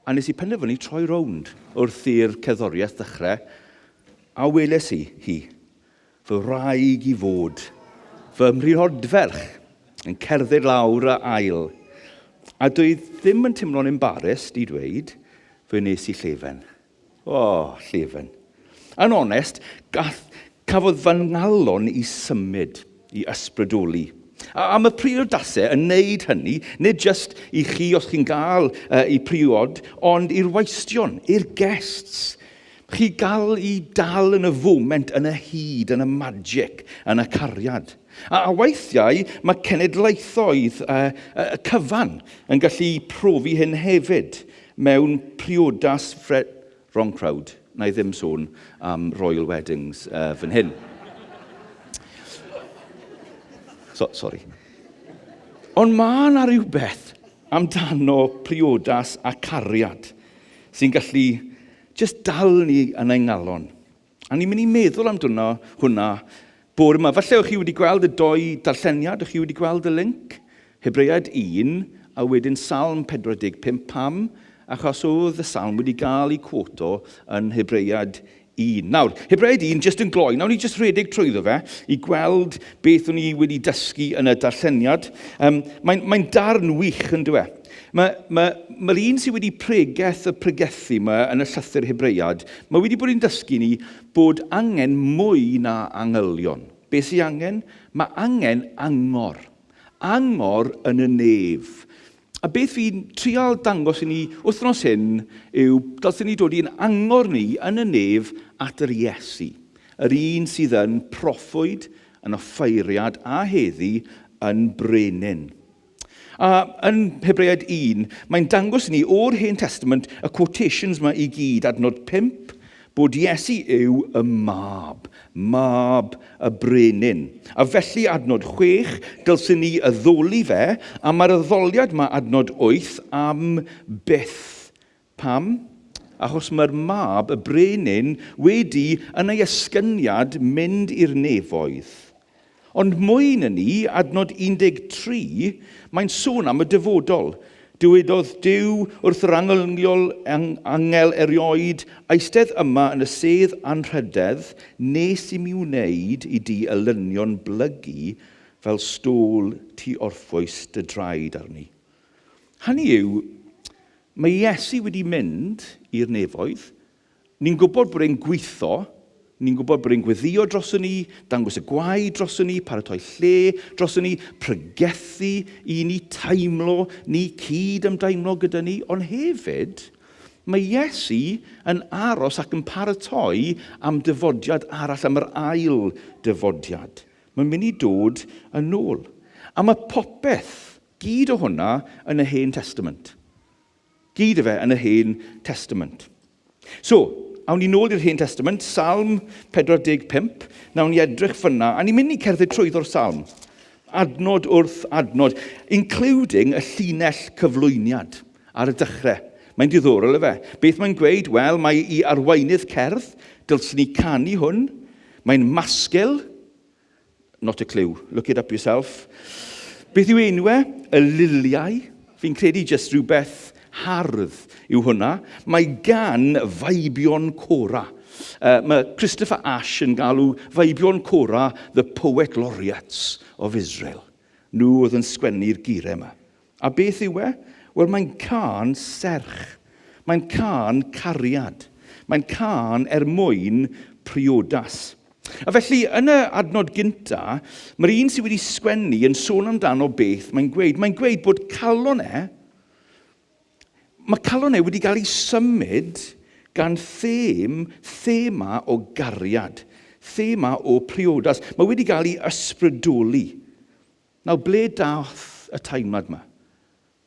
A nes i penderfynu troi rownd wrth i'r cerddoriaeth ddechrau, a weles i hi, fy wraig i fod, fy mhriodferch, yn cerdded lawr y ail. A dwi ddim yn teimlo'n embarrassed i dweud, fe wnes i llefen. O, llefen. Yn onest, gath, cafodd fy ngalon i symud, i ysbrydoli. A, a mae priodasau yn neud hynny, nid just i chi os chi'n gael i priod, ond i'r waistion, i'r guests. Chi gael i dal yn y foment, yn y hyd, yn y magic, yn y cariad. A, a weithiau mae cenedlaethoedd cyfan yn gallu profi hyn hefyd mewn priodas fre... Wrong crowd. Na i ddim sôn am royal weddings fan hyn. So, sorry. Ond mae yna rhywbeth amdano priodas a cariad sy'n gallu just dal ni yn ein ngalon. A ni'n mynd i meddwl amdano hwnna bore yma. Falle o'ch chi wedi gweld y doi darlleniad, o'ch chi wedi gweld y link? Hebread 1 a wedyn Salm 45. Pam? Achos oedd y salm wedi gael ei cwoto yn Hebread 1. Nawr, Hebread 1, jyst yn gloi, nawn ni jyst rhedeg trwyddo fe i gweld beth o'n i wedi dysgu yn y darlleniad. Um, Mae'n mae darn wych yn dywe. Mae'r mae, mae un sydd wedi pregeth y pregethu yma yn y llythyr Hebread, mae wedi bod yn dysgu ni bod angen mwy na angylion. Be sydd angen? Mae angen angor. Angor yn y nef. A beth fi'n trial dangos i ni wythnos hyn yw dylsen ni dod i'n angor ni yn y nef at yr Iesu, yr un sydd yn proffwyd, yn offeiriad a heddi yn brenin. A yn Hebreaid 1, mae'n dangos i ni o'r Hen Testament y quotations yma i gyd, adnod 5, bod Iesu yw y mab, mab y brenin. A felly adnod 6, dylswn ni addoli fe, a mae'r addoliad yma adnod 8 am byth. Pam? Achos mae'r mab, y brenin, wedi yn ei esgyniad mynd i'r nefoedd. Ond mwy na ni, adnod 13, mae'n sôn am y dyfodol. Dywedodd Duw wrth yr angyliol angel erioed, Eistedd yma yn y sedd anrhydedd, nes i mi wneud i di elynion blygu fel stôl ti orffwys dy draed arni. Hynny yw, mae Iesu wedi mynd i'r nefoedd, Ni'n gwybod bod e'n gweithio, ni'n gwybod bod e'n gweddio droson ni, dangos y gwaed droson ni, paratoi lle droson ni, pregethu i ni teimlo, ni cyd ymdeimlo gyda ni, ond hefyd, mae Iesu yn aros ac yn paratoi am dyfodiad arall, am yr ail dyfodiad. Mae'n mynd i dod yn ôl. A mae popeth, gyd o hwnna, yn y Hen Testament. Gyd y fe yn y Hen Testament. So, awn ni nôl i'r Hen Testament, Salm 45, nawn ni edrych fyna, a ni'n mynd i cerdded trwyddo'r salm. Adnod wrth adnod, including y llinell cyflwyniad ar y dechrau. Mae'n diddorol efe. Beth mae'n gweud? Wel, mae i arweinydd cerdd, dylswn ni canu hwn. Mae'n masgil, Not a clue. Look it up yourself. Beth yw enw e? Y liliau. Fi'n credu jyst rhywbeth hardd yw hwnna. Mae gan Feibion Cora. Mae Christopher Ash yn galw Feibion Cora the Poet Laureates of Israel. Nhw oedd yn sgwennu'r geiriau yma. A beth yw e? Wel, mae'n cân serch. Mae'n cân cariad. Mae'n cân er mwyn priodas. A felly, yn y adnod gynta, mae'r un sydd wedi sgwennu yn sôn amdano beth mae'n gweud. Mae'n gweud bod calon e, mae calon e wedi cael ei symud gan them, thema o gariad, thema o priodas. Mae wedi cael ei ysbrydoli. Nawr, ble dath y teimlad 'ma?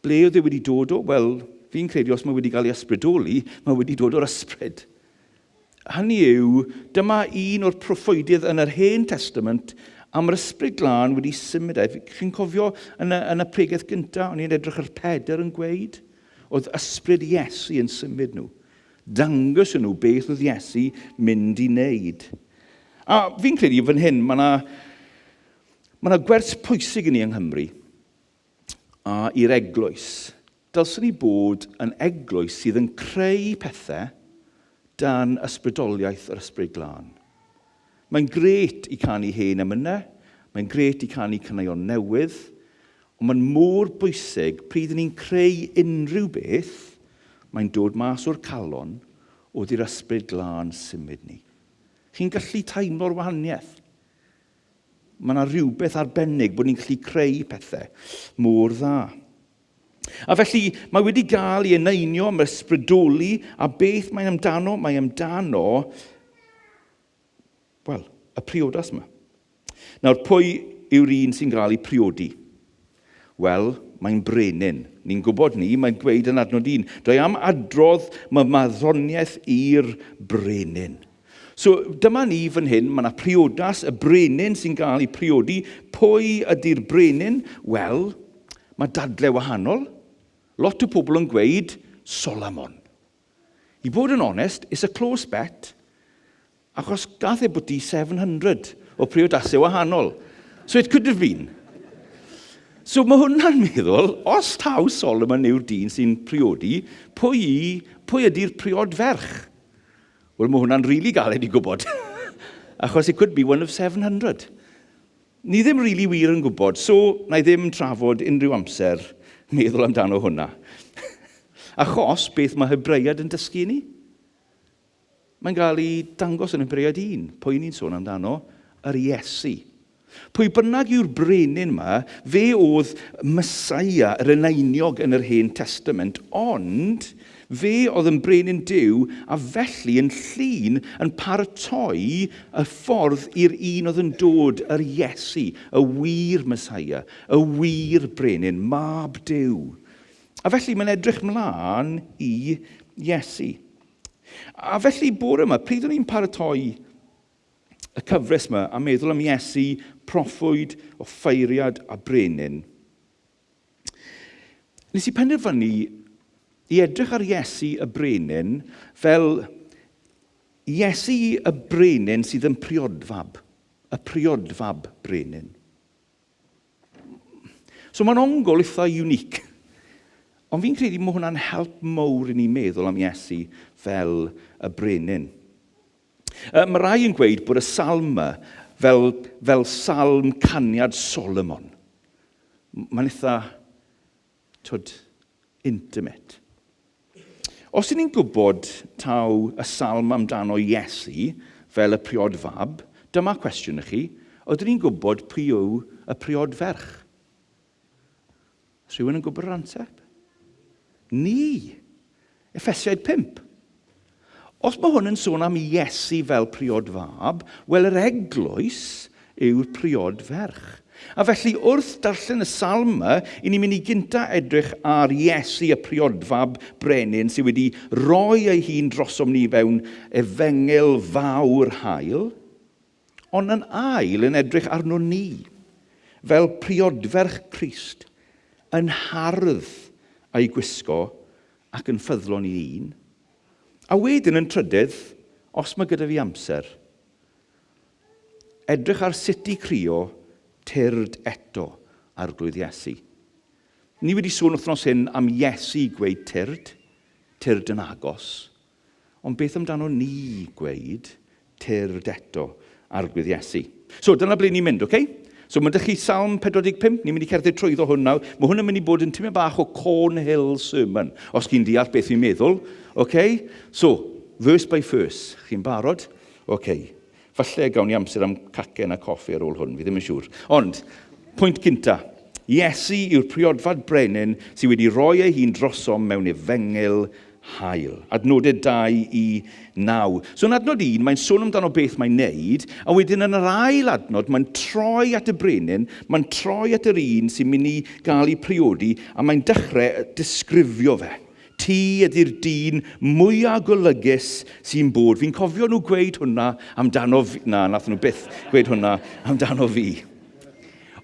Ble oedd e wedi dod o? Wel, fi'n credu os mae wedi cael ei ysbrydoli, mae wedi dod o'r ysbryd. Hynny yw, dyma un o'r proffwydydd yn yr Hen Testament am yr ysbryd glân wedi symud e. Chi'n cofio yn y, yn y pregeth gyntaf, o'n i'n edrych ar Pedr yn gweud, oedd ysbryd Iesu yn symud nhw. Dangos nhw beth oedd Iesu mynd i wneud. A fi'n credu fan hyn, mae yna Mae yna gwers pwysig i ni yng Nghymru a i'r eglwys. Dylswn ni bod yn eglwys sydd yn creu pethau dan ysbrydoliaeth yr Ysbryd Glân. Mae'n grêt i canu hen emynau, mae'n grêt i canu caneuon newydd, ond mae'n mor bwysig pryd ni'n creu unrhyw beth, mae'n dod mas o'r calon o di'r Ysbryd Glân symud ni. Chi'n gallu teimlo'r wahaniaeth. Mae yna rhywbeth arbennig bod ni'n gallu creu pethau mor dda. A felly mae wedi gael ei eneinio, mae ysbrydoli, a beth mae'n amdano? Mae amdano, wel, y priodas yma. Nawr, pwy yw'r un sy'n gael ei priodi? Wel, mae'n brenin. Ni'n gwybod ni, mae'n gweud yn adnod un. Dwi am adrodd mae marddoniaeth i'r brenin. So, dyma ni fan hyn, mae yna priodas, y brenin sy'n gael ei priodi. Pwy ydy'r brenin? Wel, mae dadle wahanol. Lot o pobl yn gweud Solomon. I bod yn onest, it's a close bet, achos gath e bwti 700 o priodasau wahanol. So it could have been. So mae hwnna'n meddwl, os taw Solomon yw'r dyn sy'n priodi, pwy, pwy ydy'r priod ferch? Wel, mae hwnna'n rili really galed i gwybod. Achos it could be one of 700. Ni ddim rili really wir yn gwybod, so na i ddim trafod unrhyw amser meddwl amdano hwnna. Achos beth mae Hebreiad yn dysgu ni? Mae'n cael ei dangos yn Hebreiad 1. Pwy ni'n sôn amdano? Yr Iesu. Pwy bynnag yw'r brenin yma, fe oedd Mesaia, yr eneiniog yn yr Hen Testament, ond fe oedd yn brenin Duw a felly yn llun yn paratoi y ffordd i'r un oedd yn dod, yr Iesu, y wir Mesaia, y wir brenin, mab Duw. A felly mae'n edrych mlaen i Iesu. A felly bore yma, pryd o'n i'n paratoi y cyfres yma a meddwl am Iesu, proffwyd, offeiriad a brenin, nes i penderfynu i edrych ar Iesu y brenin fel Iesu y brenin sydd yn priodfab, y priodfab brenin. So mae'n ongol eitha unique. Ond fi'n credu mae hwnna'n help mawr i ni meddwl am Iesu fel y brenin. Mae rai yn gweud bod y salm yma fel, fel salm caniad Solomon. Mae'n eitha, twyd, intimate. Os ydyn ni'n gwybod taw y salm amdano Iesu fel y priod fab, dyma cwestiwn i chi, ydyn ni'n gwybod pwy yw y priod ferch? Oes rhywun yn gwybod yr anseb? Ni! Effesiaid 5. Os mae hwn yn sôn am Iesu fel priod fab, wel yr eglwys yw'r priod ferch. A felly wrth darllen y salm yma, i ni'n mynd i gynta edrych ar Iesu y priodfab brenin sydd wedi rhoi ei hun drosom ni fewn efengyl fawr hael, ond yn ail yn edrych arno ni, fel priodferch Crist, yn hardd a'i gwisgo ac yn ffyddlon i un. A wedyn yn trydydd, os mae gyda fi amser, edrych ar sut i crio tyrd eto, Arglwydd Iesu. Ni wedi sôn wythnos hyn am Iesu gweud tyrd, tyrd yn agos. Ond beth amdano ni gweud, tyrd eto, Arglwydd Iesu? So, dyna ble ni'n mynd, oce? Okay? So, mae ydych chi Salm 45, ni'n mynd i cerdded trwyddo hwn nawr. Mae hwn yn mynd i bod yn tymed bach o Cornhill Sermon, os chi'n deall beth fi'n meddwl. Okay? So, verse by verse. Chi'n barod? Okay. Falle gawn ni amser am cacen a coffi ar ôl hwn, fi ddim yn siŵr. Ond, pwynt cynta. Iesu yw'r priodfad brenin sydd wedi rhoi ei hun drosom mewn efengyl hael. Adnodau 2 i 9. So yn adnod 1, mae'n sôn amdano beth mae'n neud, a wedyn yn yr ail adnod, mae'n troi at y brenin, mae'n troi at yr un sy'n mynd i gael ei priodi, a mae'n dechrau disgrifio fe. Ti ydy'r dyn mwya golygus sy'n bod. Fi'n cofio nhw gweud hwnna amdano fi. Na, nath nhw byth gweud hwnna amdano fi.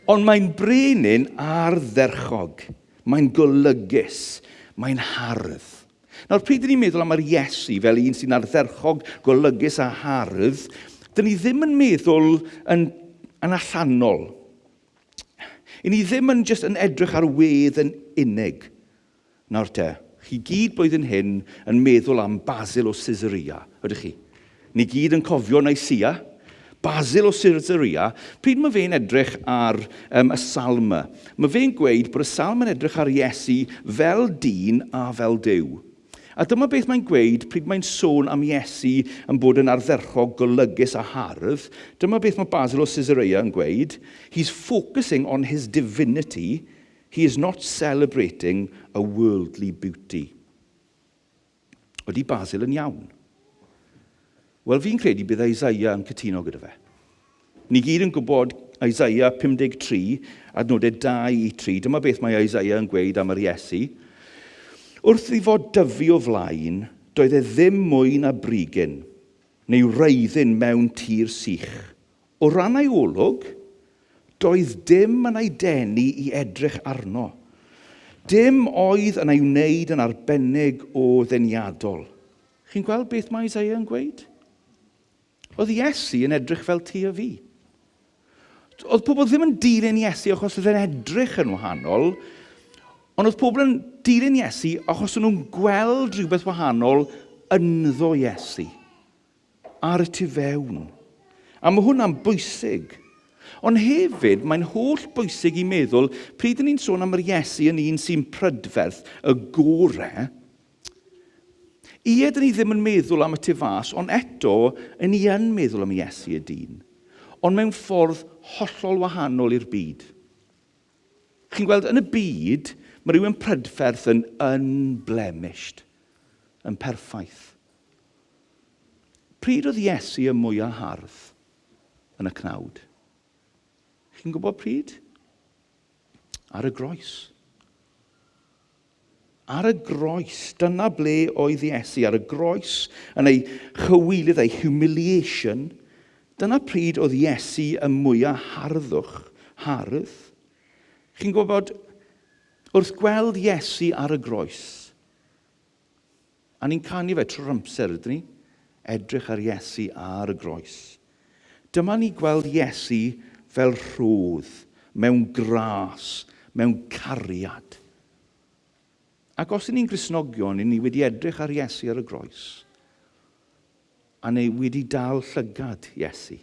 Ond mae'n brenin ardderchog. Mae'n golygus. Mae'n hardd. Nawr, pryd dyn ni'n meddwl am yr Iesu fel un sy'n ardderchog, golygus a hardd, dyn ni ddim yn meddwl yn, yn allanol. I ni ddim yn just yn edrych ar wedd yn unig. Nawr te, chi gyd blwyddyn hyn yn meddwl am Basil o Caesarea, ydych chi? Ni gyd yn cofio Nicaea. Basil o Caesarea, pryd mae fe'n edrych ar um, y salm yma, mae fe'n gweud bod y salm yn edrych ar Iesu fel dyn a fel Duw. A dyma beth mae'n gweud pryd mae'n sôn am Iesu yn bod yn ardderchog, golygus a hardd. Dyma beth mae Basil o Caesarea yn gweud. He's focusing on his divinity. He is not celebrating a worldly beauty. Ydy Basil yn iawn? Wel, fi'n credu bydd Isaiah yn cytuno gyda fe. Ni gyd yn gwybod Isaiah 53, adnodau 2 i 3. Dyma beth mae Isaiah yn gweud am yr Iesu. Wrth i fod dyfu o flaen, doedd e ddim mwy na brigyn, neu wreiddyn mewn tir sych. O ran ei olwg, doedd dim yn ei denu i edrych arno. Dim oedd yn ei wneud yn arbennig o ddeniadol. Chi'n gweld beth mae Isaiah yn gweud? Oedd Iesu yn edrych fel ti a fi. Oedd pobl ddim yn dilyn Iesu achos oedd e'n edrych yn wahanol, ond oedd pobl yn dilyn Iesu achos o'n nhw'n gweld rhywbeth wahanol ynddo Iesu. Ar y tu fewn. A mae hwnna'n bwysig. Ond hefyd, mae'n holl bwysig i meddwl, pryd ni'n sôn am yr Iesu yn un sy'n prydferth, y gore, ie, dyn ni ddim yn meddwl am y tu fas, ond eto, yn ni yn meddwl am Iesu y dyn. Ond mewn ffordd hollol wahanol i'r byd. Chi'n gweld, yn y byd, mae rhywun prydferth yn unblemished, yn perffaith. Pryd oedd Iesu y mwyaf hardd yn y cnawd? Chi'n gwybod pryd? Ar y groes. Ar y groes, dyna ble oedd Iesu, ar y groes, yn ei chywilydd, ei humiliation, dyna pryd oedd Iesu y mwyaf harddwch, hardd. Chi'n gwybod, wrth gweld Iesu ar y groes, A ni'n canu fe trwy'r amser, ydyn ni? Edrych ar Iesu ar y groes. Dyma ni gweld Iesu fel rhodd, mewn gras, mewn cariad. Ac os ydyn ni'n Gristnogion, ni wedi edrych ar Iesu ar y groes, a ni wedi dal llygad Iesu,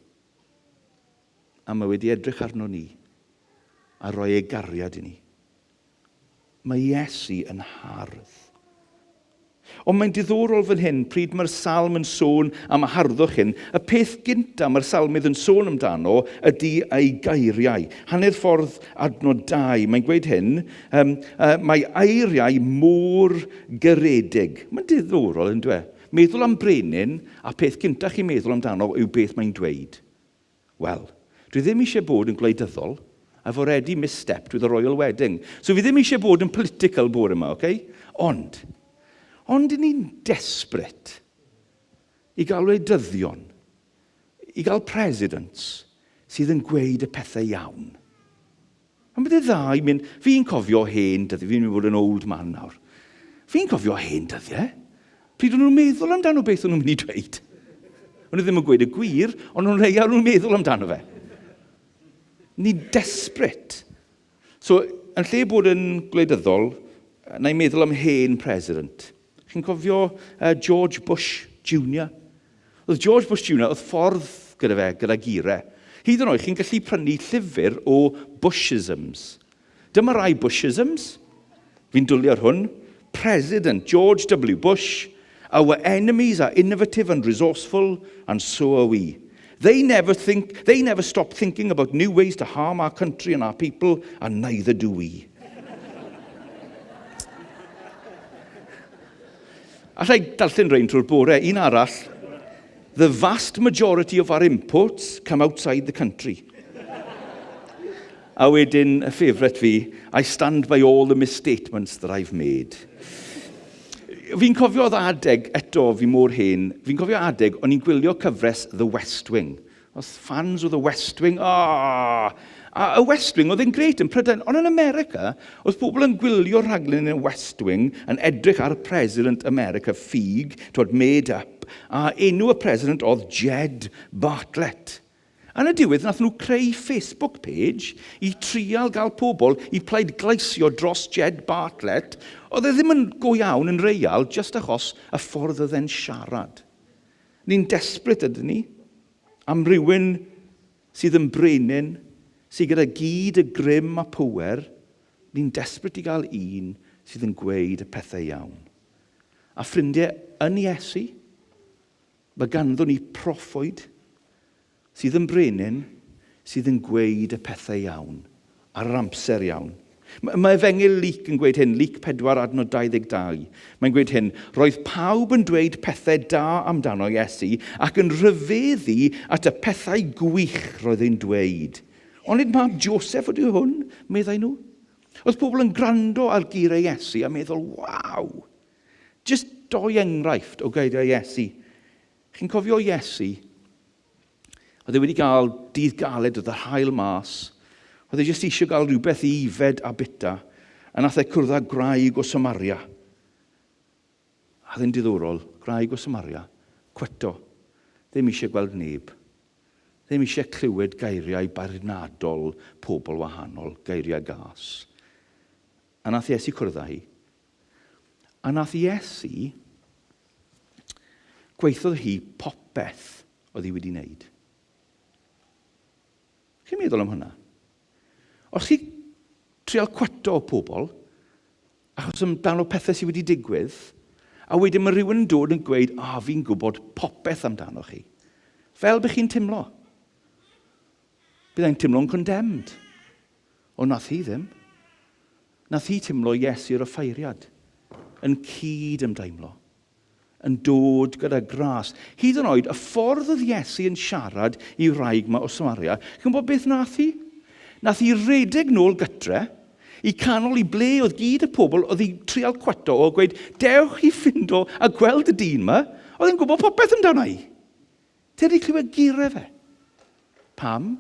a mae wedi edrych arno ni, a rhoi ei gariad i ni. Mae Iesu yn hardd. Ond mae'n diddorol fan hyn, pryd mae'r salm yn sôn am y harddwch hyn, y peth gyntaf mae'r salmydd yn sôn amdano ydy ei gairiau. Hanner ffordd adnod 2, mae'n gweud hyn, um, uh, mae eiriau mor garedig. Mae'n diddorol, yn dwe? Meddwl am brenin, a peth gyntaf chi'n meddwl amdano yw beth mae'n dweud. Wel, dwi ddim eisiau bod yn gwleidyddol. I've already misstepped with the royal wedding. So fi ddim eisiau bod yn political bore yma, okay? Ond, ond i ni'n desperate i gael wleidyddion, i gael presidents sydd yn gweud y pethau iawn. Mae'n beth dda i mynd... Fi'n cofio hen dyddiau, fi'n mynd bod yn old man nawr. Fi'n cofio hen dyddiau. Pryd o'n nhw'n meddwl amdano beth o'n nhw'n mynd i dweud. O'n nhw ddim yn gweud y gwir, ond o'n rhai o'n nhw'n meddwl amdano fe. Ni desperate. So, yn lle bod yn gwleidyddol, na i meddwl am hen president. Chi'n cofio uh, George Bush Jr.? Oedd George Bush Junior, oedd ffordd gyda fe, gyda gire. Hyd yn oed, chi'n gallu prynu llyfr o Bushisms. Dyma rai Bushisms. Fi'n dwlu ar hwn. President George W. Bush, our enemies are innovative and resourceful, and so are we. They never, think, they never stop thinking about new ways to harm our country and our people, and neither do we. Alla i darllen rhain trwy'r bore. Un arall. The vast majority of our imports come outside the country. A wedyn, y favourite fi, I stand by all the misstatements that I've made. Fi'n cofio oedd adeg, eto fi mor hen, fi'n cofio adeg, o'n i'n gwylio cyfres The West Wing. Oedd fans o The West Wing, oh! A y West Wing oedd yn grêt yn Prydain, ond yn America, oedd pobl yn gwylio rhaglen yn y West Wing yn edrych ar y President America ffug, twod, made up, a enw y President oedd Jed Bartlett. Yn y diwedd, nath nhw creu Facebook page i trial gael pobl i pleidleisio dros Jed Bartlet. Oedd e ddim yn go iawn yn real, just achos y ffordd oedd e'n siarad. Ni'n desperate ydyn ni am rywun sydd yn brenin, sydd gyda gyd y grym a pŵer. Ni'n desperate i gael un sydd yn gweud y pethau iawn. A ffrindiau yn Iesu, Mae ganddon ni proffwyd sydd yn brenin, sydd yn gweud y pethau iawn, ar yr amser iawn. Mae Efengyl Luc yn gweud hyn, Luc 4 adnod 22. Mae'n gweud hyn, roedd pawb yn dweud pethau da amdano Iesu ac yn rhyfeddu at y pethau gwych roedd e'n dweud. Onid mab Joseph ydyw hwn? Meddai nhw. Oedd pobl yn gwrando ar geiriau Iesu a meddwl, waw! Jyst doi enghraifft o geiriau Iesu. Chi'n cofio Iesu? Oedd e wedi cael dydd galed, oedd yr hael mas. Oedd e jyst eisiau cael rhywbeth i ifed a bita. A nath e cwrdd â gwraig o Samaria. A oedd e'n diddorol, gwraig o Samaria, cweto, ddim eisiau gweld neb. Ddim eisiau clywed geiriau beirniadol pobl wahanol, geiriau gas. A nath Iesu cwrdd â hi. A nath Iesu gweithodd hi popeth oedd hi wedi wneud. Chi'n meddwl am hwnna? Os chi trial cwato o pobl, achos amdano pethau sydd wedi digwydd, a wedyn mae rhywun yn dod yn gweud, a oh, fi'n gwybod popeth amdano chi. Fel bych chi'n timlo. Byddai'n timlo'n condemned. Ond nath hi ddim. Nath hi timlo Iesu'r offeiriad yn cyd ymdeimlo, yn dod gyda gras. Hyd yn oed y ffordd oedd Iesu yn siarad i wraig ma o Samaria, chi'n gwybod beth nath hi? Nath hi redeg nôl gytre, i canol i ble oedd gyd y pobl oedd i trial cwato o gweud, dewch i ffindo a gweld y dyn ma, oedd yn gwybod popeth amdano i. Ti wedi clywed geiriau fe? Pam?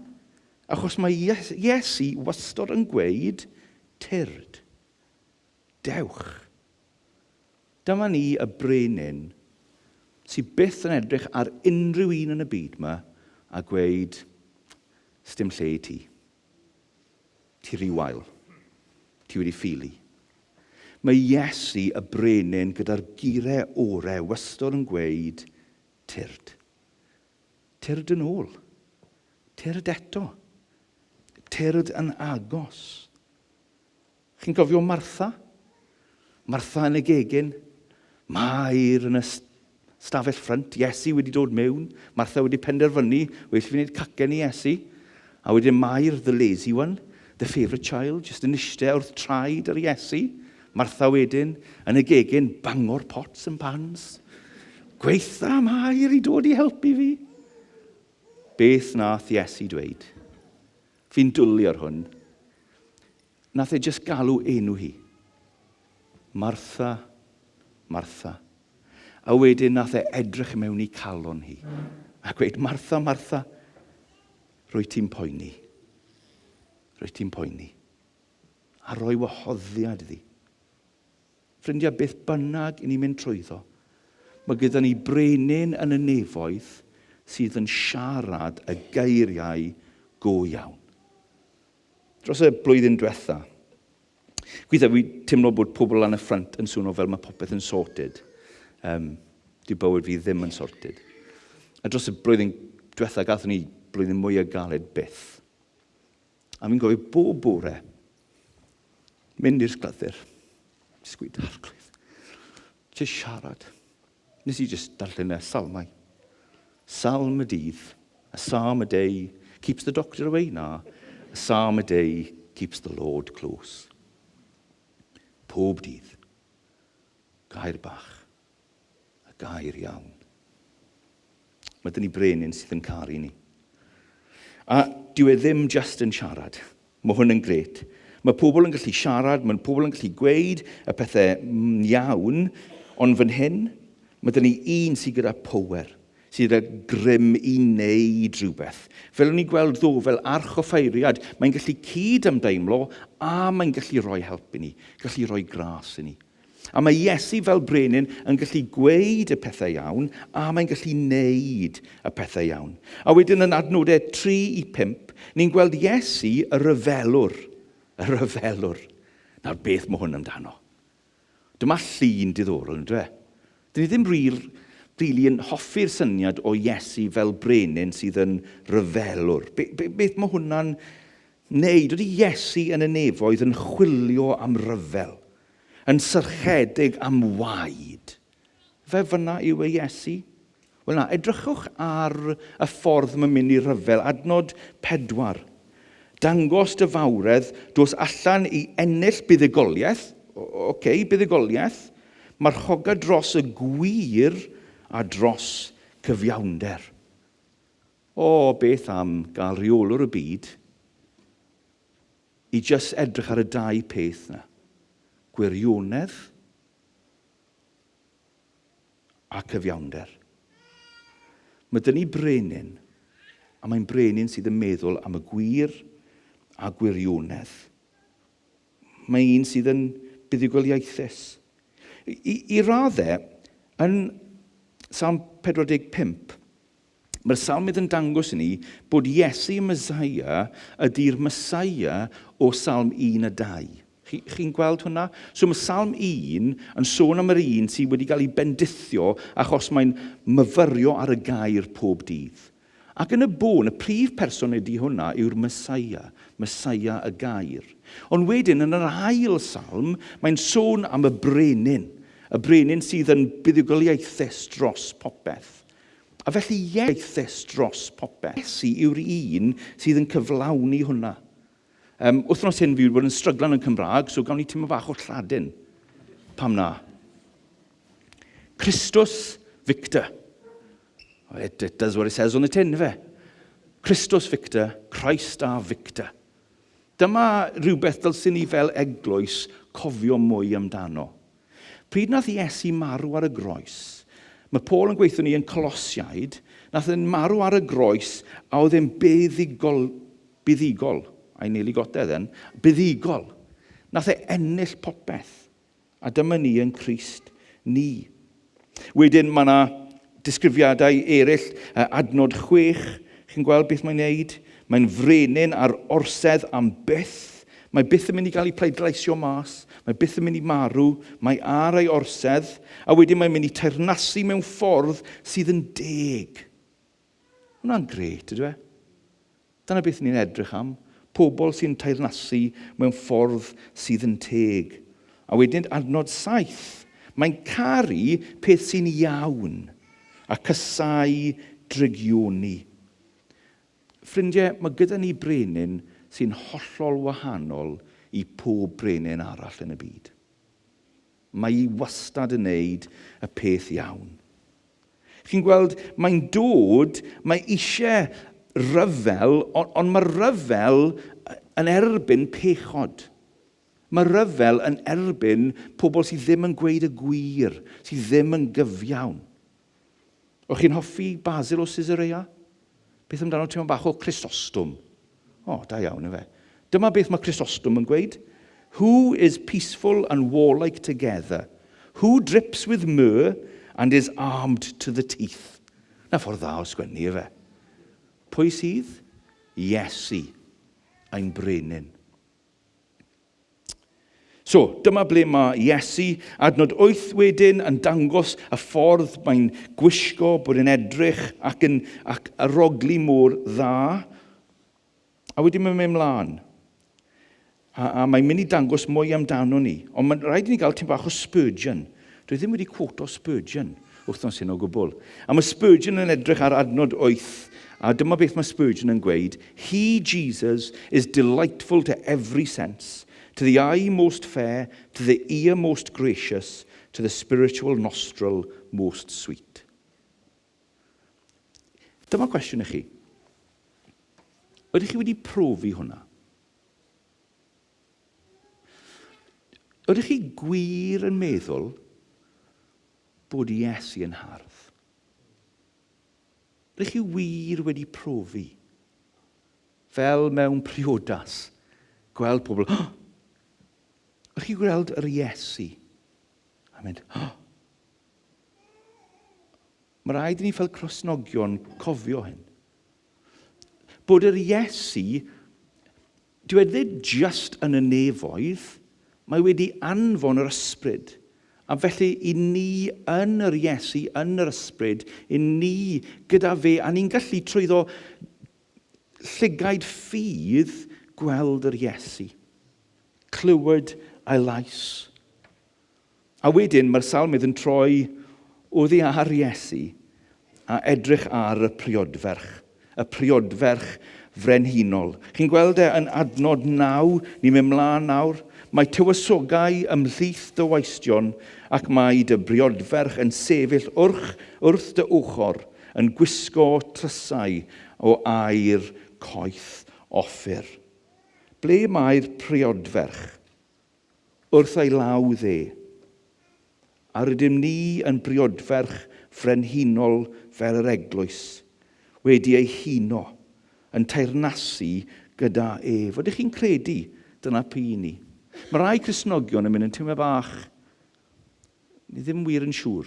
Achos mae Iesu wastod yn gweud, tyrd. Dewch. Dyma ni y brenin sydd byth yn edrych ar unrhyw un yn y byd yma a gweud, sdim lle i ti. Ti rhy wael. Ti wedi ffili. Mae Iesu y brenin gyda'r geiriau orau wastod yn gweud, Tyrd. Tyrd yn ôl. Tyrd eto. Tyrd yn agos. Chi'n cofio Martha? Martha yn y gegin. Mair yn y stafell ffrynt. Iesu wedi dod mewn. Martha wedi penderfynu, well fi wneud cacen i Iesu. A wedyn Mair, the lazy one, the favourite child, just yn eistedd wrth traed yr Iesu. Martha wedyn, yn y gegin, bangor pots and pans. Gweitha Mair i dod i helpu fi. Beth nath Iesu dweud? Fi'n dwlu ar hwn. Nath e just galw enw hi. Martha, Martha. A wedyn nath e edrych mewn i calon hi. A gweud, Martha, Martha, Rwyt ti'n poeni. Rwyt ti'n poeni. A roi wahoddiad iddi. Ffrindiau, beth bynnag i ni'n mynd trwyddo, mae gyda ni brenin yn y nefoedd sydd yn siarad y geiriau go iawn. Dros y blwyddyn diwetha, gweithio, fi teimlo bod pobl lan y ffrant yn swno fel mae popeth yn sorted. Um, di bywyd fi ddim yn sorted. A dros y blwyddyn diwetha, gathon ni blwyddyn mwyaf galed byth. A fi'n gofio bob bore, mynd i'r sglythyr, jyst gweud, arglwydd, jyst siarad. Nes i jyst darllen y salmau. Salm y dydd, a psalm a day keeps the doctor away. Na, a psalm a day keeps the Lord close. Pob dydd. Gair bach. A gair iawn. Mae dyn ni brenin sydd yn caru ni. A dyw e ddim just yn siarad. Mae hwn yn gret. Mae pobl yn gallu siarad, mae pobl yn gallu gweud y pethau iawn, ond fan hyn, mae dyn ni un sydd gyda power, sydd gyda grym i wneud rhywbeth. Fel o'n i'n gweld ddo, fel archoffeiriad, mae'n gallu cyd ymdeimlo a mae'n gallu rhoi help i ni, gallu rhoi gras i ni. A mae Iesu fel brenin yn gallu gweud y pethau iawn a mae'n gallu neud y pethau iawn. A wedyn yn adnodau 3 i 5, ni'n gweld Iesu y rhyfelwr. Y rhyfelwr. Nawr beth mae hwn amdano? Dyma llun diddorol, yn dwe? Dyn ni ddim rili really yn hoffi'r syniad o Iesu fel brenin sydd yn rhyfelwr. Be, be, beth mae hwnna'n wneud? Ydy Iesu yn y nefoedd yn chwilio am ryfel? Yn syrchedig am waed? Fe fyna yw e Iesu? Wel na, edrychwch ar y ffordd mae'n mynd i ryfel, adnod 4. Dangos dy fawredd, dos allan i ennill buddugoliaeth, oce, okay, buddugoliaeth, marchoga dros y gwir a dros cyfiawnder. O, beth am gael rheolwr y byd i jyst edrych ar y dau peth na. Gwirionedd a cyfiawnder. Mae dyn ni brenin, a mae'n brenin sydd yn meddwl am y gwir a gwirionedd. Mae un sydd yn buddugoliaethus. I, i raddau, yn Salm 45, mae'r salmydd yn dangos i ni bod Iesu y Mesaia ydy'r Mesaia o Salm 1 a 2. Chi'n chi gweld hwnna? So mae Salm 1 yn sôn am yr un sydd wedi cael ei bendithio achos mae'n myfyrio ar y gair pob dydd. Ac yn y bôn, y prif person ydy hwnna yw'r Mesaia, Mesaia y gair. Ond wedyn, yn yr ail salm, mae'n sôn am y brenin, y brenin sydd yn buddugoliaethus dros popeth. A felly ieithus dros popeth. Iesu yw'r un sydd yn cyflawni hwnna. Um, wythnos hyn fi wedi bod yn stryglan yn Cymraeg, so gawn ni teimlo bach o Lladin. Pam na? Christus Victor. It, it does what it says on the tin, fe. Christus Victor, Christ our Victor. Dyma rhywbeth dylsyn ni fel eglwys cofio mwy amdano. Pryd nath Iesu marw ar y groes, mae Paul yn gweithio ni yn Colosiaid, nath e'n marw ar y groes a oedd e'n buddugol, buddugol, I nearly got there then, buddugol. Nath e ennill popeth. A dyma ni yn Crist ni. Wedyn mae yna disgrifiadau eraill, adnod 6, chi'n gweld beth mae'n neud? Mae'n frenin ar orsedd am byth. Mae byth yn mynd i gael ei pleidleisio mas. Mae byth yn mynd i marw. Mae ar ei orsedd. A wedyn mae'n mynd i teyrnasu mewn ffordd sydd yn deg. Hwna'n gret, ydw e? Dyna beth ni'n edrych am, pobl sy'n teyrnasu mewn ffordd sydd yn teg. A wedyn adnod 7, mae'n caru peth sy'n iawn a casau drygioni. Ffrindiau, mae gyda ni brenin sy'n hollol wahanol i pob brenin arall yn y byd. Mae hi wastad yn neud y peth iawn. Chi'n gweld, mae'n dod, mae eisiau rhyfel, ond, ond mae rhyfel yn erbyn pechod. Mae rhyfel yn erbyn pobl sydd ddim yn gweud y gwir, sydd ddim yn gyfiawn. O'ch chi'n hoffi Basil o Caesarea? Beth amdano teimlo bach o Chrysostom? O, da iawn, efe. Dyma beth mae Chrysostom yn gweud. Who is peaceful and warlike together? Who drips with myrrh and is armed to the teeth? Na ffordd dda o sgwennu, efe. Pwy sydd? Iesu, ein brenin. So, dyma ble mae Iesu, adnod 8 wedyn, yn dangos y ffordd mae'n gwisgo, bod yn edrych ac yn ac arogli mor dda. A wedyn mae'n mynd mlaen. A, a mae'n mynd i dangos mwy amdano ni. Ond mae'n rhaid i ni gael tipyn bach o Spurgeon. Dwi ddim wedi quoto Spurgeon wythnos hyn o gwbl. A mae Spurgeon yn edrych ar adnod 8, a dyma beth mae Spurgeon yn gweud. He, Jesus, is delightful to every sense, to the eye most fair, to the ear most gracious, to the spiritual nostril most sweet. Dyma cwestiwn i chi. Ydych chi wedi profi hwnna? Ydych chi gwir yn meddwl bod Iesu yn hardd? Ydych chi wir wedi profi, fel mewn priodas, gweld pobl, oh! Ydych chi gweld yr Iesu? A mynd, oh! Mae rhaid i ni fel Cristnogion cofio hyn. Bod yr Iesu, dyw e ddim just yn y nefoedd, mae wedi anfon yr ysbryd. A felly i ni yn yr Iesu, yn yr ysbryd, i ni gyda fe, a ni'n gallu trwyddo llygaid ffydd gweld yr Iesu, clywed ei lais. A wedyn mae'r salmydd yn troi oddi ar Iesu a edrych ar y priodferch, y priodferch frenhinol. Chi'n gweld e yn adnod 9, ni'n mynd mlaen nawr. Mae tywysogau ymhlith dy waistion ac mae dy briodferch yn sefyll wrch, wrth dy ochr yn gwisgo tlysau o aur coeth Offir. Ble mae'r priodferch? Wrth ei law dde. A rydym ni yn briodferch frenhinol fel yr eglwys, wedi ei huno, yn teyrnasu gyda ef. Ydych chi'n credu dyna p'un ni? Mae rai Cristnogion yn mynd yn teimlo bach, ni ddim wir yn siŵr.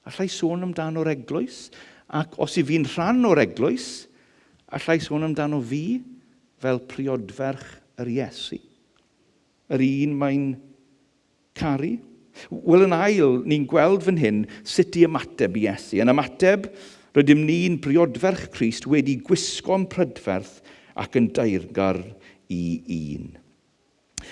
Allai sôn amdano'r eglwys? Ac os i fi'n rhan o'r eglwys, allai sôn amdano fi fel priodferch yr Iesu? Yr un mae'n caru? Wel, yn ail, ni'n gweld fan hyn sut i ymateb i Iesu. Yn ymateb, rydym ni'n briodferch Crist wedi gwisgo'n prydferth ac yn daergar i un.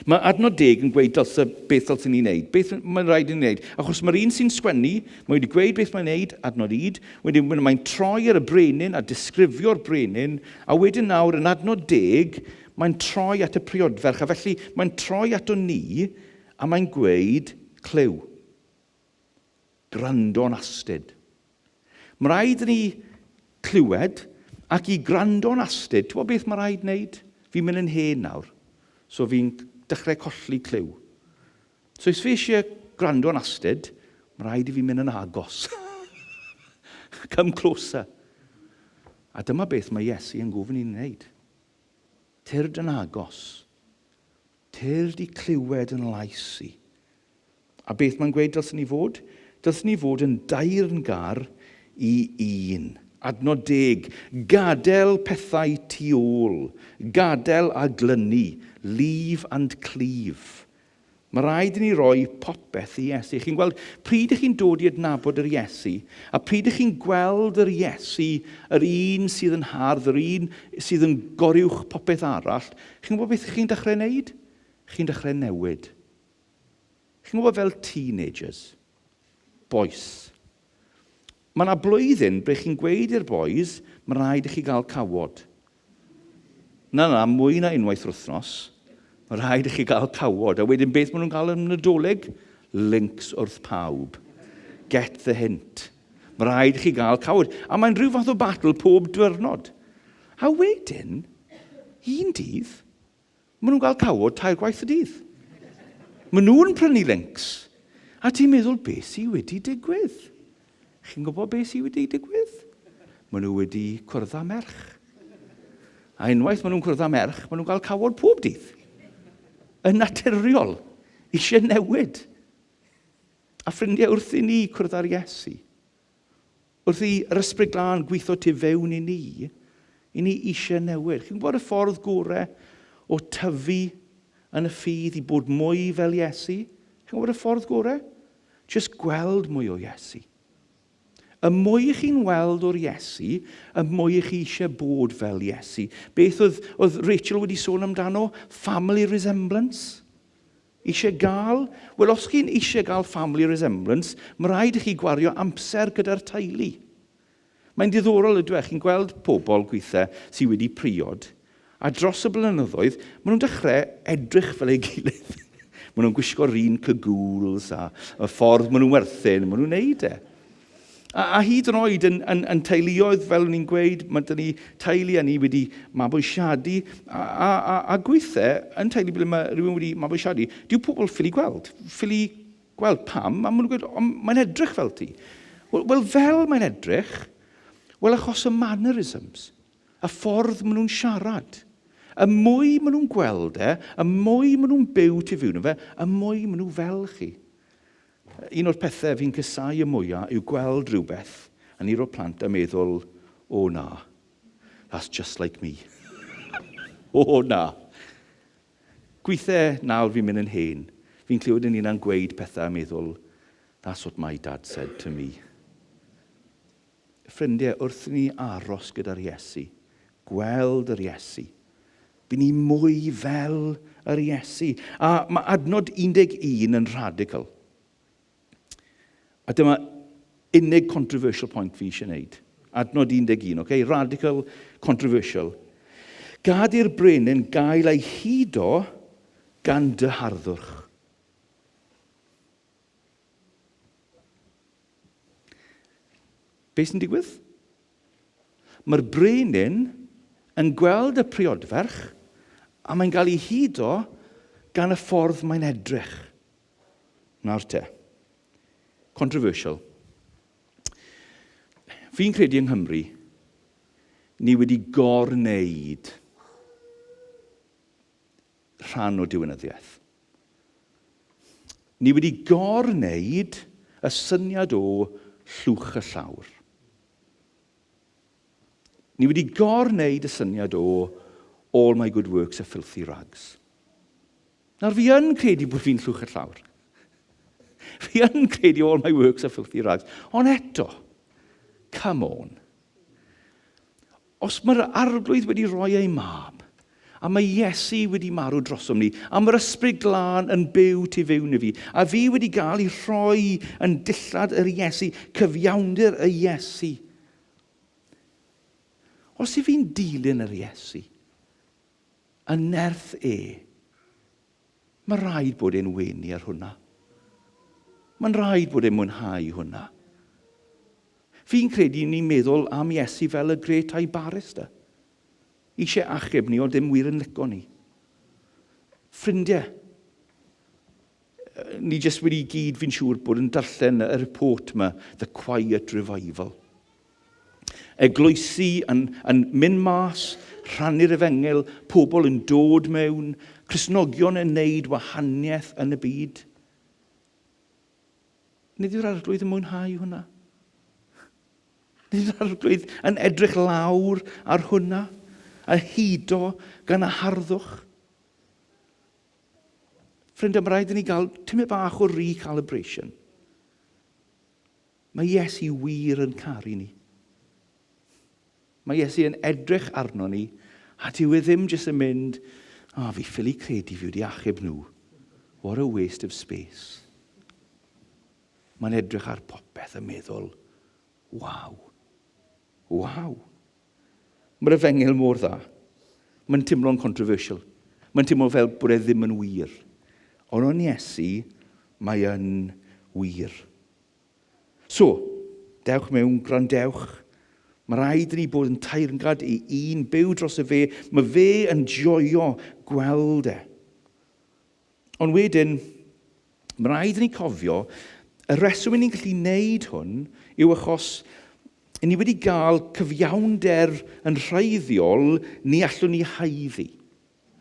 Mae adnod deg yn gweud dylse, beth dylsen ni wneud, beth mae'n rhaid i ni wneud. Achos mae'r un sy'n sgwennu, mae wedi gweud beth mae'n wneud, adnod ud, wedyn mae'n troi ar y brenin a disgrifio'r brenin, a wedyn nawr yn adnod deg, mae'n troi at y priodferch, a felly mae'n troi ato ni, a mae'n gweud, clyw. Gwrando'n astud. Mae rhaid i ni clywed ac i gwrando'n astud. Ti'n gwybod beth mae rhaid wneud? Fi'n mynd yn hen nawr, so fi'n dechrau colli clyw. So os fi eisiau gwrando'n astud, mae rhaid i fi mynd yn agos. Come closer. A dyma beth mae Iesu yn gofyn i'n wneud. Tyrd yn agos. Tyrd i clywed yn lais i. A beth mae'n gweud dylswn ni fod? Dylswn ni fod yn dayrngar i un. Adnod deg, gadael pethau tu ôl, gadael a glynu, leave and cleave. Mae rhaid i ni roi popeth i Iesu. Chi'n gweld, pryd ych chi'n dod i adnabod yr Iesu, a pryd ych chi'n gweld yr Iesu, yr un sydd yn hardd, yr un sydd yn goruwch popeth arall, chi'n gwybod beth chi'n dechrau wneud? Chi'n dechrau newid. Chi'n gwybod fel teenagers, boys. Mae yna blwyddyn ble chi'n gweud i'r boys, mae rhaid i chi gael cawod. Na, na, mwy na unwaith yr wythnos. Mae rhaid i chi gael cawod. A wedyn beth maen nhw'n gael yn Nadolig? Links wrth pawb. Get the hint. Mae rhaid i chi gael cawod. A mae'n rhyw fath o battle pob diwrnod. A wedyn, un dydd, Maen nhw'n cael cawod tair gwaith y dydd. Maen nhw'n prynu links. A ti'n meddwl, beth sydd wedi digwydd? Chi'n gwybod beth sydd wedi digwydd? Maen nhw wedi cwrdd â merch. A unwaith maen nhw'n cwrdd â merch, maen nhw'n cael cawod pob dydd. Yn naturiol, eisiau newid. A ffrindiau, wrth i ni cwrdd â'r Iesu, Wrth i yr Ysbryd Glân gweithio tu fewn i ni, i ni eisiau newid. Chi'n gwybod y ffordd gorau o tyfu yn y ffydd i bod mwy fel Iesu? Chi'n gwybod y ffordd gorau? Just gweld mwy o Iesu. Y mwy i chi'n weld o'r Iesu, y mwy i chi eisiau bod fel Iesu. Beth oedd, oedd Rachel wedi sôn amdano? Family resemblance. Eisiau gael? Wel, os chi'n eisiau gael family resemblance, mae rhaid i chi gwario amser gyda'r teulu. Mae'n diddorol ydw e, chi'n gweld pobl gweithiau sydd wedi priod, a dros y blynyddoedd, maen nhw'n dechrau edrych fel ei gilydd. maen nhw'n gwisgo'r un cagoules a y ffordd maen nhw'n werthin, maen nhw'n neud e. A, a hyd yn oed yn, yn, yn teuluoedd, fel o'n i'n gweud, mae dyn ni teulu a ni wedi mabwysiadu, a, a, a, a gweithiau yn teulu ble mae rhywun wedi mabwysiadu, dyw pobl ffili gweld, ffili gweld pam, a maen nhw'n gweud, ond mae'n edrych fel ti. Wel, well, fel mae'n edrych, wel achos y mannerisms, y ffordd maen nhw'n siarad. Y mwy maen nhw'n gweld e, y mwy maen nhw'n byw tu fewn fe, y mwy maen nhw fel chi. Un o'r pethau fi'n cysau y mwyaf yw gweld rhywbeth yn un o'r plant a meddwl, o na, that's just like me. o na. Gweithiau nawr fi'n mynd yn hen, fi'n clywed yn hunan gweud pethau a meddwl, that's what my dad said to me. Ffrindiau, wrth i ni aros gyda'r Iesu, gweld yr Iesu, by ni mwy fel yr Iesu. A mae adnod 11 yn radical. A dyma unig controversial point fi eisiau gwneud. Adnod 11, okay? Radical, controversial. Gad i'r brenin gael ei hudo gan dy harddwch. Be sy'n digwydd? Mae'r brenin yn gweld y priodferch a mae'n cael ei hudo gan y ffordd mae'n edrych. Nawr te. Controversial. Fi'n credu yng Nghymru, ni wedi gorwneud rhan o diwinyddiaeth. Ni wedi gor-wneud y syniad o llwch y llawr. Ni wedi gor-wneud y syniad o all my good works are filthy rags. Nawr fi yn credu bod fi'n llwch y llawr. Fi yn credu all my works are filthy rags. Ond eto, come on. Os mae'r Arglwydd wedi rhoi ei mab, a mae Iesu wedi marw drosom ni, a mae'r Ysbryd Glân yn byw tu fewn i fi, a fi wedi gael ei rhoi yn dillad yr Iesu, cyfiawnder y Iesu. Os i fi'n dilyn yr Iesu, y nerth e, Mae rhaid bod e'n wenu ar hwnna. Mae'n rhaid bod e'n mwynhau hwnna. Fi'n credu ni'n meddwl am Iesu fel y Great High Barrister. Eisiau achub ni, ond dim wir yn lico ni. Ffrindiau, ni jyst wedi gyd, fi'n siŵr, bod yn darllen y report yma, The Quiet Revival. Eglwysi yn, yn mynd mas, rhannu'r efengyl, pobl yn dod mewn, Cristnogion yn neud wahaniaeth yn y byd. Nid yw'r arglwydd yn mwynhau hwnna. Nid yw'r arglwydd yn edrych lawr ar hwnna, a hudo gan y harddwch. Ffrindiau, mae rhaid i ni gael tymed bach o recalibration. Mae Iesu wir yn caru ni. Mae Iesu yn edrych arno ni, a dyw e ddim jyst yn mynd, o, oh, fi ffili credu fi wedi achub nhw. What a waste of space. Mae'n edrych ar popeth yn meddwl, waw, waw. Mae'r efengyl mor dda. Mae'n teimlo'n controversial. Mae'n teimlo fel bod e ddim yn wir. Ond o'n Iesu, mae yn wir. So, dewch mewn, gwrandewch. Mae rhaid i ni bod yn teyrngad i un byw dros y fe. Mae fe yn joio gweld e. Ond wedyn, mae rhaid i ni cofio, y rheswm i ni'n gallu wneud hwn yw achos i ni wedi cael cyfiawnder yn rhaiddiol ni allwn ni haeddu.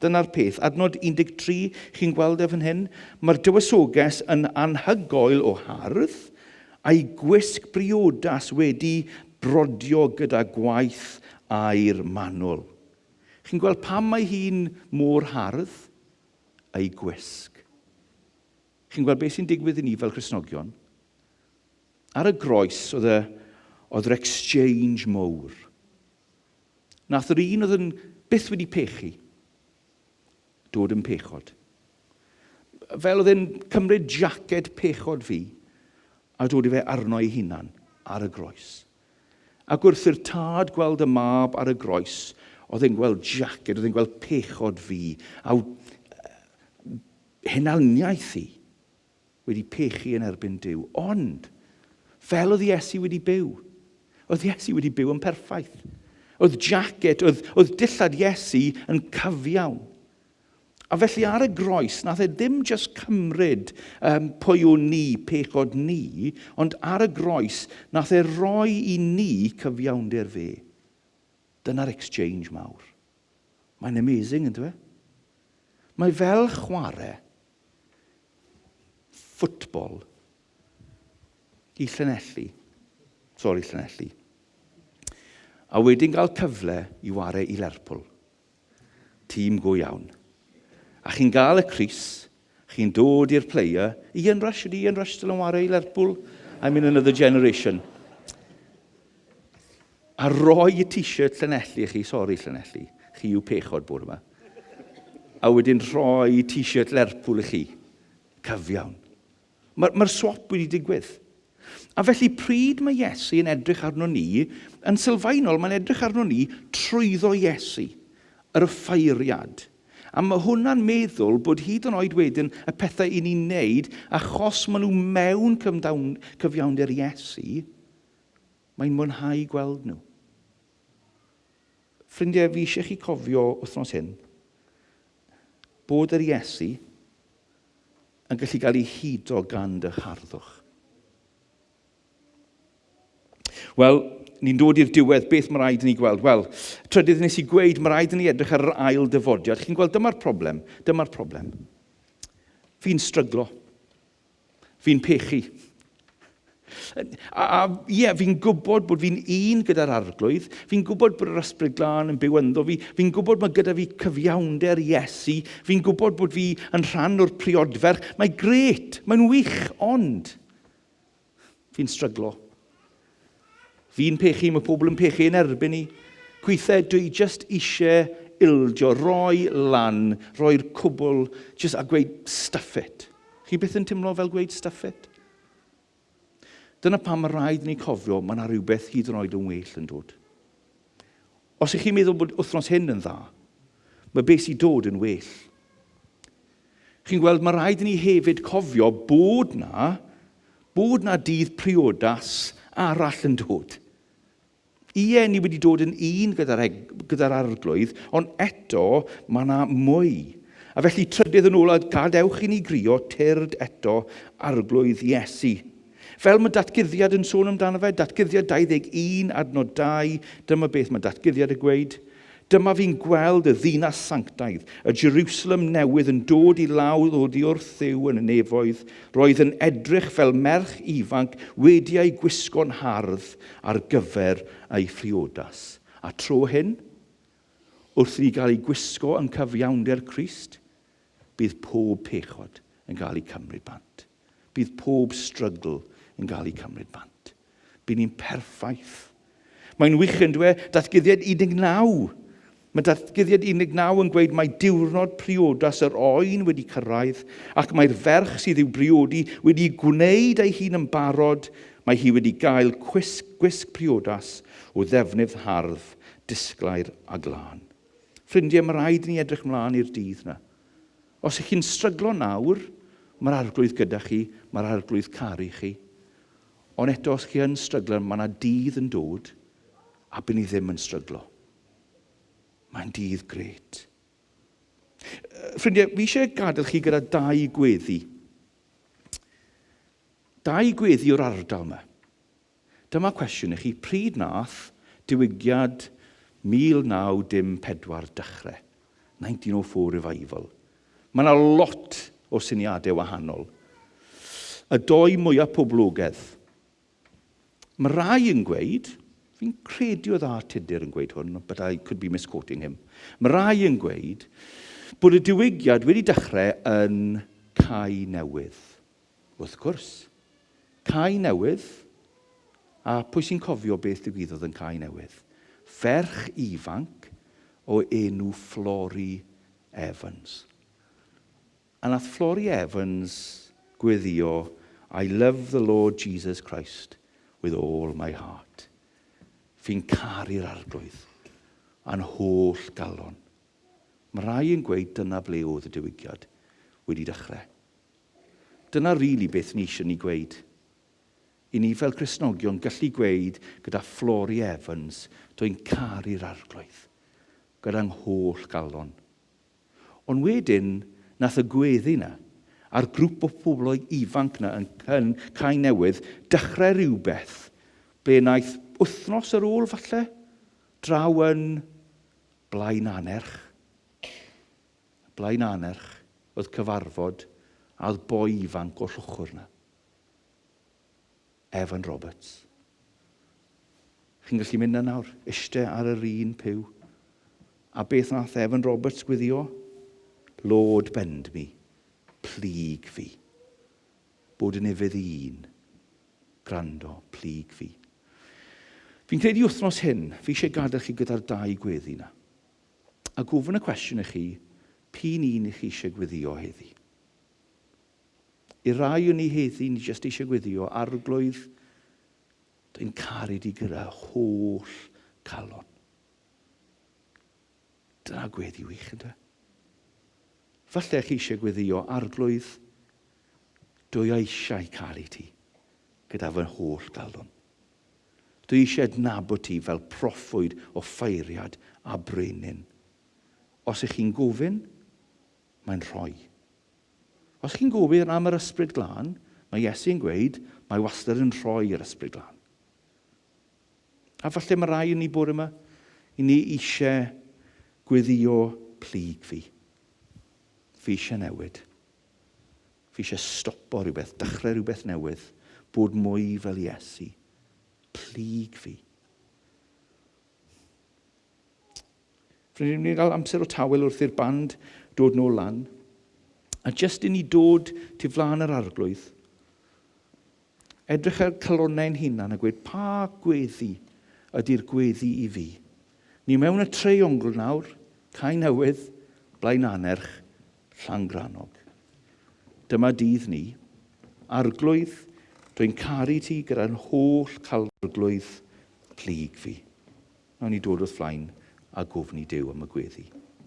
Dyna'r peth. Adnod 13, chi'n gweld e fan hyn? Mae'r dywysoges yn anhygoel o hardd, a'i gwisg briodas wedi brodio gyda gwaith aur manwl. Chi'n gweld pam mae hi'n mor hardd? Ei gwisg. Chi'n gweld beth sy'n digwydd i ni fel Cristnogion? Ar y groes oedd, y, oedd yr exchange mowr. Nath yr un oedd yn byth wedi pechu dod yn pechod. Fel oedd e'n cymryd jacket pechod fi a dod i fe arno ei hunan ar y groes. Ac wrth i'r tad gweld y mab ar y groes, oedd e'n gweld jacket, oedd e'n gweld pechod fi, a hunaniaeth i wedi pechu yn erbyn Duw. Ond, fel oedd Iesu wedi byw, oedd Iesu wedi byw yn perffaith. Oedd jacket, oedd, oedd dillad Iesu yn cyfiawn. A felly ar y groes, nath e ddim just cymryd um, pwy o'n ni, pechod ni, ond ar y groes, nath e roi i ni cyfiawnder fe. Dyna'r exchange mawr. Mae'n amazing, ynddo e? Mae fel chwarae ffwtbol i Llanelli, sori Llanelli, a wedyn gael cyfle i ware i Lerpwl. Tîm go iawn. A chi'n gael y crys, chi'n dod i'r player, Ian Rush, ydy Ian Rush still yn ware i Lerpwl? I'm in another generation. A roi y t-shirt Llanelli i chi, sori Llanelli, chi yw pechod bore yma. A wedyn rhoi t-shirt Lerpwl i chi. Cyfiawn. Mae'r mae swap wedi digwydd. A felly pryd mae Iesu yn edrych arno ni, yn sylfaenol mae'n edrych arno ni trwyddo Iesu, yr offeiriad. A mae hwnna'n meddwl bod hyd yn oed wedyn y pethau i ni'n neud, achos maen nhw mewn cyfiawnder Iesu, mae'n mwynhau gweld nhw. Ffrindiau, fi eisiau chi cofio wythnos hyn, bod yr Iesu yn gallu cael ei hudo gan dy harddwch. Wel, ni'n dod i'r diwedd, beth mae rhaid i ni gweld? Wel, trydydd nes i gweud, mae rhaid i ni edrych ar yr ail dyfodiad. Chi'n gweld, dyma'r problem, dyma'r problem. Fi'n stryglo. Fi'n pechu. A, a ie, yeah, fi'n gwybod bod fi'n un gyda'r arglwydd, fi'n gwybod bod yr ysbryd glân yn byw ynddo fi, fi'n gwybod mae gyda fi cyfiawnder Iesu, fi'n gwybod bod fi yn rhan o'r priodferch. Mae'n gret, mae'n wych, ond fi'n stryglo. Fi'n pechu, mae pobl yn pechu yn erbyn i. Gweithiau, dwi just eisiau ildio, roi lan, roi'r cwbl, just a gweud stuff it. Chi byth yn teimlo fel gweud stuff it? Dyna pam mae rhaid ni cofio mae yna rhywbeth hyd yn oed yn well yn dod. Os ych chi'n meddwl bod wythnos hyn yn dda, mae beth sy'n dod yn well. Chi'n gweld, mae rhaid i ni hefyd cofio bod na, bod na dydd priodas arall yn dod. Ie, ni wedi dod yn un gyda'r gyda arglwydd, ond eto mae yna mwy. A felly trydydd yn ôl, gadewch i ni grio tyrd eto arglwydd Iesu. Fel mae datguddiad yn sôn amdano fe, datguddiad 21 adnod 2, dyma beth mae datguddiad y gweud. Dyma fi'n gweld y ddinas sanctaidd, y Jerusalem newydd yn dod i lawr oddi wrth Dduw yn y nefoedd. Roedd yn edrych fel merch ifanc wedi ei gwisgo'n hardd ar gyfer ei phriodas. A tro hyn, wrth i ni gael ei gwisgo yn cyfiawnder Crist, bydd pob pechod yn cael ei cymryd bant. Bydd pob strygl yn cael ei cymryd bant. Bydd ni'n perffaith. Mae'n wych yn dwe, datguddiad 19. Mae datguddiad 19 yn gweud mae diwrnod priodas yr oen wedi cyrraedd ac mae'r ferch sydd i'w briodi wedi gwneud ei hun yn barod. Mae hi wedi gael cwisg, gwisg priodas o ddefnydd hardd, disglair a glân. Ffrindiau, mae rhaid i ni edrych mlaen i'r dydd na. Os ych chi'n stryglo nawr, mae'r arglwydd gyda chi, mae'r arglwydd caru chi. Ond eto, os chi yn stryglo, mae yna dydd yn dod a byd ni ddim yn stryglo. Mae'n dydd gret. Ffrindiau, fi eisiau gadael chi gyda dau gweddi. Dau gweddi o'r ardal yma. Dyma cwestiwn i chi, pryd nath diwygiad 1914 dechrau? 1904 Revival. Mae yna lot o syniadau wahanol. Y doi mwyaf poblogaidd. Mae rai yn gweud, fi'n credu oedd A. Tudur yn gweud hwn, but I could be misquoting him. Mae rai yn gweud bod y diwygiad wedi dechrau yn Cae Newydd. Wrth gwrs, Cae Newydd, a pwy sy'n cofio beth ddigwyddodd yn Cae Newydd? Ferch ifanc o enw Florrie Evans. A nath Florrie Evans gweddio, I love the Lord Jesus Christ with all my heart. Fi'n caru'r arglwydd a'n holl galon. Mae rai yn gweud dyna ble oedd y diwygiad wedi dechrau. Dyna rili really beth ni eisiau ni gweud. I ni fel Cristnogion gallu gweud gyda Florrie Evans, dwi'n caru'r arglwydd gyda'n holl galon. Ond wedyn, nath y gweddi 'na, a'r grŵp o pobl ifanc 'na yn, yn Cae Newydd dechrau rhywbeth ble naeth wythnos ar ôl falle, draw yn Blaen Anerch. Blaen Anerch oedd cyfarfod a oedd boi ifanc o Llwchwr 'na. Evan Roberts. Chi'n gallu mynd na nawr, eistedd ar yr un pyw. A beth nath Evan Roberts gwyddio? Lord bend me, plyg fi. Bod yn ufudd i un. Gwrando, plyg fi. Fi'n credu wythnos hyn, fi eisiau gadael chi gyda'r dau gweddi na. A gofyn y cwestiwn i chi, p'un un i chi eisiau gweddio heddi? I rai o'n ni heddi, ni jyst eisiau gweddio, arglwydd, dwi'n caru di gyda holl calon. Dyna gweddi wych, ynddo? Falle chi eisiau gweddio, arglwydd, dwi eisiau caru ti gyda fy holl galon. Dwi eisiau adnabod ti fel proffwyd o ffeiriad a brenin. Os ych chi'n gofyn, mae'n rhoi. Os chi'n gofyn am yr ysbryd glân, mae Iesu'n gweud, mae wastad yn rhoi yr ysbryd glân. A falle mae rai yn ni bore yma, i ni eisiau gweddio plyg fi. Fi eisiau newid. Fi eisiau stopo rhywbeth, dechrau rhywbeth newydd, bod mwy fel Iesu. Plyg fi. Rydyn ni'n cael amser o tawel wrth i'r band dod nôl lan. A jyst i ni dod tu flaen yr arglwydd, edrych ar calonnau'n hunan a gweud pa gweddi ydy'r gweddi i fi. Ni mewn y treiongl nawr, Cae Newydd, Blaenanerch, Llangrannog. Dyma dydd ni. Arglwydd, dwi'n caru ti gyda'n holl calon. Arglwydd, plyg fi. Nawn ni dod wrth flaen a gofyn i Duw am y gweddi.